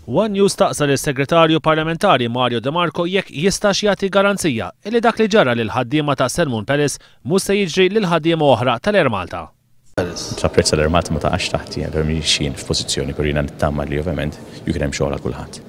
One News staqsa lis-Segretarju Parlamentari Mario De Marco jekk jistax jagħti garanzija illi dak li ġara lill-ħaddiema ta' Selmun Palace mhux se jiġri lil ħaddiema oħra tal-Air Malta. Napprezza l-Air Malta ma taqax taħti, allura m'iniex jien f'pożizzjoni, però jiena nittama li ovvjament jkun hemm xogħol għal kulħadd.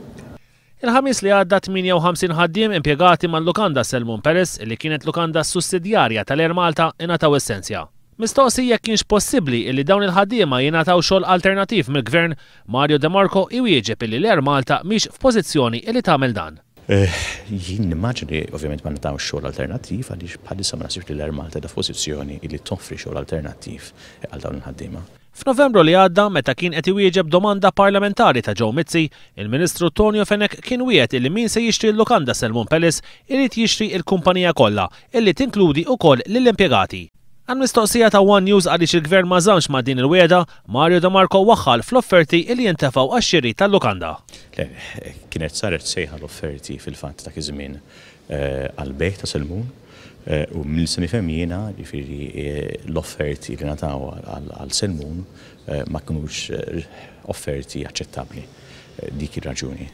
Il-Ħamis li għadda 58 ħaddiem impjegati mal-lukanda Selmun Palace, li kienet lukanda sussidjarja tal-Air Malta, ingħataw is-sensja. Mistoqsi jekk kienx possibbli illi dawn il-ħaddiema jingħataw xogħol alternattiv mill-Gvern, Mario De Marco iwieġeb illi l-Air Malta mhix f'pożizzjoni illi tagħmel dan. Jien nimmaġina li ovvjament ma ngħatawx xogħol alternattiv għaliex bħalissa ma naħsibx li l-Air Malta qiegħda f'pożizzjoni illi toffri xogħol alternattiv għal dawn il-ħaddiema. F'Novembru li għadda, meta kien qed iwieġeb domanda parlamentari ta' Joe Mizzi, il-Ministru Tonio Fenech kien wiegħed illi min se jixtri l-lukanda Selmun Palace irid jixtri l-kumpanija kollha, illi tinkludi wkoll lill-impjegati. Għall-mistoqsija ta' one News għaliex il-Gvern ma żammx ma' din il-wiegħda, Mario de Marco waħħal fl-offerti illi intefgħu għax-xiri tal-lukanda. Le, kienet saret sejħa l-offerti fil-fatt dak iż-żmien għall-bejgħ ta' Selmun u milli se nifhem jiena, jiġifieri l-offerti li ngħataw għal Selmun ma kinux offerti aċċettabbli. Dik hi r-raġuni.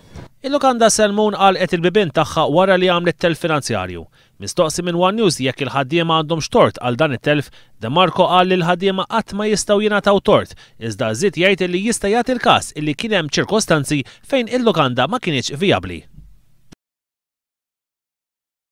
Il-lukanda Selmun għalqet il-bibien tagħha wara li għamlet telf finanzjarju. Mistoqsi minn one News jekk il-ħaddiema għandhomx tort għal dan it-telf, De Marco qal li l-ħaddiema qatt ma jistgħu jingħataw tort, iżda żied jgħid li jista' jagħti l-każ illi kien hemm ċirkostanzi fejn il-lukanda ma kinitx vijabbli.